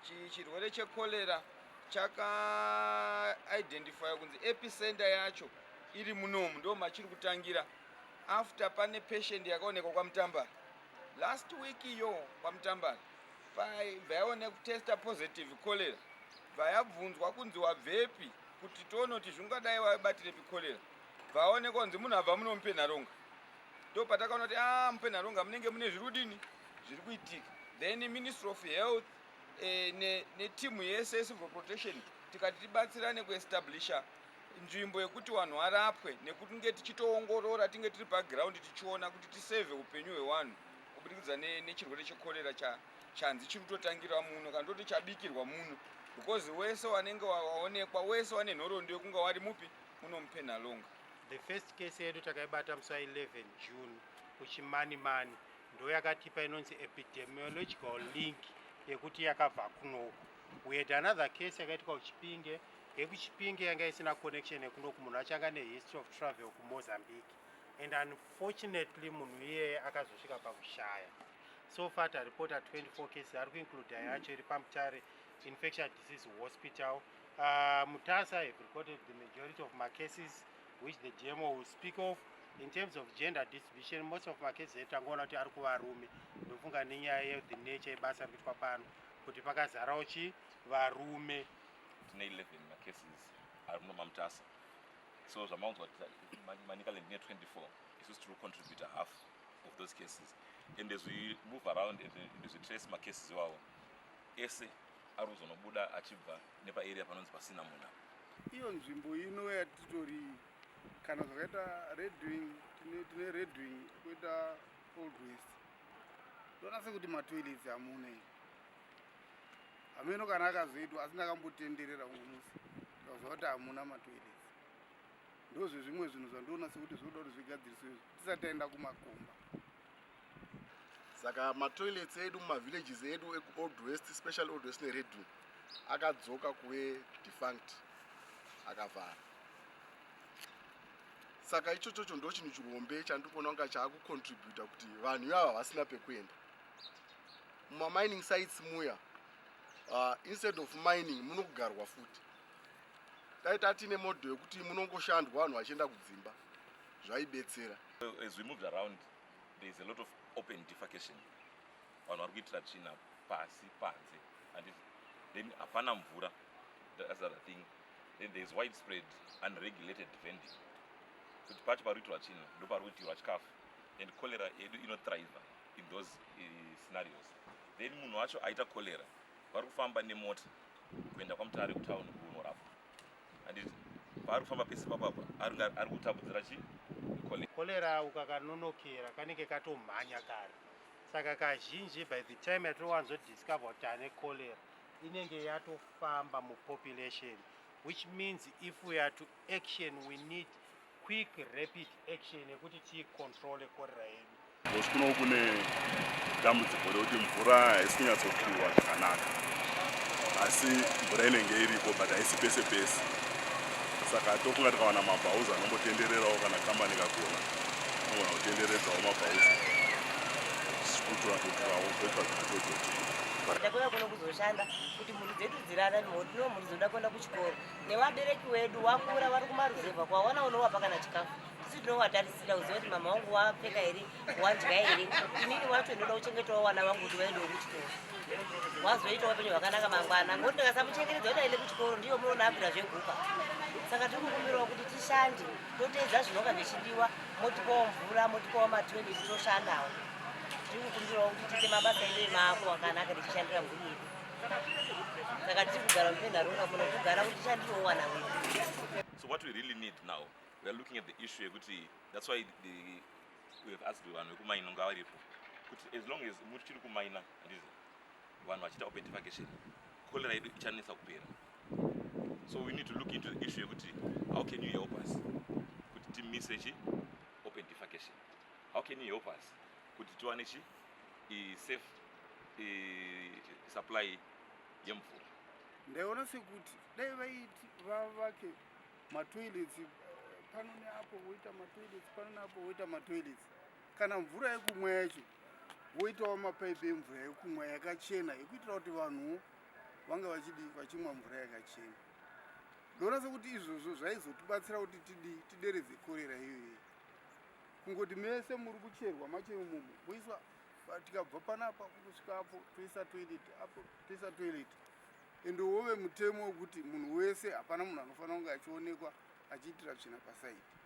Chirwere checholera chakaidentifywa kunzi epicenter yacho iri munomu, ndo machiri kutangira, after pane patient yakaonekwa kwaMutambara last week iyo. KwaMutambara bva yaone kutesta positive cholera, bva yabvunzwa kunzi wabvepi, kuti tione kuti zvingadai wabatirepi cholera. Bva aonekwa kunzi munhu abva muno muPenhalonga. Ndo patakaona kuti a muPenhalonga munenge mune zviri kudini, zviri kuitika. Then Ministry of Health netimu yese yecivil protection tikati tibatsirane kuestablisha nzvimbo yekuti vanhu varapwe, nekuti tichitoongorora, tinge tiri paground tichiona kuti tisevhe upenyu hwevanhu kubudikidza nechirwere chekorera chanzi chiri kutotangira muno, kana toti chabikirwa muno, because wese wanenge waonekwa, wese wane nhoroondo yekunge wari mupi, muno muPenhalonga. The first case yedu takaibata musi wa11 June kuChimanimani. Ndo yakatipa inonzi epidemiological link yekuti yakabva kunoku. We had another case yakaitika kuChipinge. YekuChipinge yanga isina connection yekunoku. Munhu achanga nehistory of travel kuMozambique, and unfortunately munhu iyeye akazosvika pakushaya. So far taripota 24 cases, ari kuincluda yacho iri paMutare Infectious Disease Hospital. Mutasa have recorded the majority of macases, which the DMO will speak of. In terms of gender distribution, most of macases edu tangoona kuti ari kuvarume. Ndofunga nenyaya yethe nature yebasa riri kuitwa pano, kuti pakazarawo chi varume. Tine 11 macases ari muno maMutasa. So zvamaunzwa kuti Manicaland ine 24, isusu tiri kucontributa half of those cases. And as we move around and as we trace macases iwawo ese, ari kuzonobuda achibva nepaarea panonzi pasina munhu apa. Iyo nzvimbo ino yatitori, kana zvakaita Redwing, tine Redwing, koita Old West. Ndoona sekuti matoilets hamuna iyi. Hameno kana akazoitwa, asi ndakambotenderera umwe musi, ndikazwa kuti hamuna matoilets. Ndozvezvimwe zvinhu zvandiona sekuti zvinoda kuti zvigadziriswe tisati taenda kumakomba. Saka matoilets edu mumavillages edu ekuOld West, specially Old West neRedwing, akadzoka kuve defunct, akavhara. Saka ichochocho ndo chinhu chihombe chandiri kuona kunga chaakucontributa kuti vanhu ivava vasina pekuenda. Mumamining sites muya, instead of mining, munokugarwa futi. Dai tatine model yekuti munongoshandwa, vanhu vachienda kudzimba, zvaibetsera. As we moved around, there is a lot of open defecation. Vanhu vari kuitira tsvina pasi, panze, handiti? Then hapana mvura, that's the other thing. Then there is widespread unregulated vending, kuti pacho pari kuitirwa tsvina ndo pari kuitirwa chikafu, and cholera yedu inothrive in those scenarios. Then munhu wacho aita cholera, vari kufamba nemota kuenda kwaMutare kutauni kunorapwa, handiti? Paari kufamba pese papapa, ari kutapudzira chi cholera. Cholera ukakanonokera, kanenge katomhanya kare. Saka kazhinji by the time yatinowanzodiscover kuti ane cholera, inenge yatofamba mupopulation, which means if we are to action, we need quick, rapid action yekuti tiicontrole cholera yedu. Because kuno kune dambudziko rekuti mvura haisi kunyatsopiwa zvakanaka, asi mvura inenge iripo, but haisi pese pese. Saka tofunga tikawana mabhauza anombotendererawo, kana kambani kagona, anogona kutenderedzawo mabhauza kutura kuturawo poitwa zvakatodzotii. Takauya kuno kuzoshanda kuti mhuri dzedu dzirarame. Tino mhuri dzoda kuenda kuchikoro, nevabereki wedu wakura vari kumaruzevha, kwawana unovapa kana chikafu. Tisi tinovatarisira kuziva kuti mama wangu wapfeka here, wadya here. Inini wacho ndinoda kuchengetawo vana vangu kuti vaendewo kuchikoro, wazoitawo upenyu hwakanaka mangwana, ngokuti ndikasamuchengetedza kuti aende kuchikoro, ndiyo munoona abvira zveguka. Saka tiri kukumbirawo kuti tishande, toteedza zvinonga zvichidiwa. Motipawo mvura, motipawo matoilet, toshandawo. Tiri kukumbirawo kuti tiite mabasa edu emaoko akanaka, tichishandira mhuri yedu. Saka tiri kugara muPenhalonga muno, kugara kuti tishandirewo vana vedu. So what we really need now, we are looking at the issue yekuti that's why we have asked vanhu vekumaina nga varipo kuti as long as muchiri kumaina, handizi, vanhu vachiita open defecation, cholera yedu ichanetsa kupera. So we need to look into the issue yekuti how can you help us kuti timise chi open defecation? How can you help us kuti tiwane chi safe supply yemvura? Ndaiona sekuti dai vaiti vavake matoilets pano neapo, voita matoilets pano neapo, voita matoilets. Kana mvura yekumwa yacho, voitawo mapaipi emvura yekumwa yakachena, yekuitira kuti vanhu vanga vachidii vachimwa mvura yakachena. Ndoona sekuti izvozvo zvaizotibatsira kuti tidii tideredze korera iyoyi. Kungoti mese muri kucherwa macho imomo moiswa tikabva panapa kusvika apo toisa toilet apo toisa toilet ende wove mutemo wekuti munhu wese hapana munhu anofanira kunge achionekwa achiitira tsvina pasaidi.